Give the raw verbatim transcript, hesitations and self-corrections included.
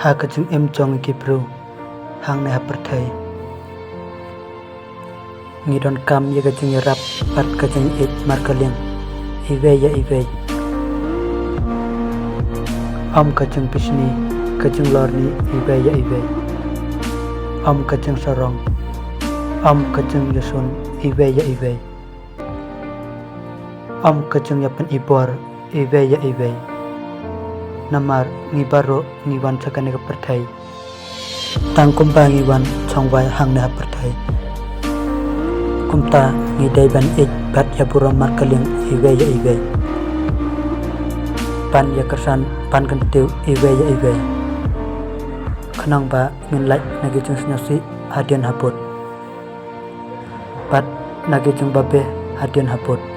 Ha ka jingim jong ki briew hangne ha pyrthei, ngi donkam ïa ka jingïarap bad ka jingïeit markylliang iwei ïa iwei. Ym ka jingbishni, ka jinglorni iwei ïa iwei. Ym ka jingsarong, ym ka jingïasun iwei ïa iwei. Ym ka jingïapynibor iwei ïa iwei. Namar ngi baroh ngi wan sha kane ka pyrthei tang kumba ngi wan chongwai hangne ha pyrthei. Kumta ngi dei ban ïeit bad ïaburom markylliang iwei ïa iwei, ban ïakyrshan, ban kyntiew iwei ïa iwei, khnang ba ngin lait na ki jingsngewsih hadien habud bad na ki jingbabeh hadien habud.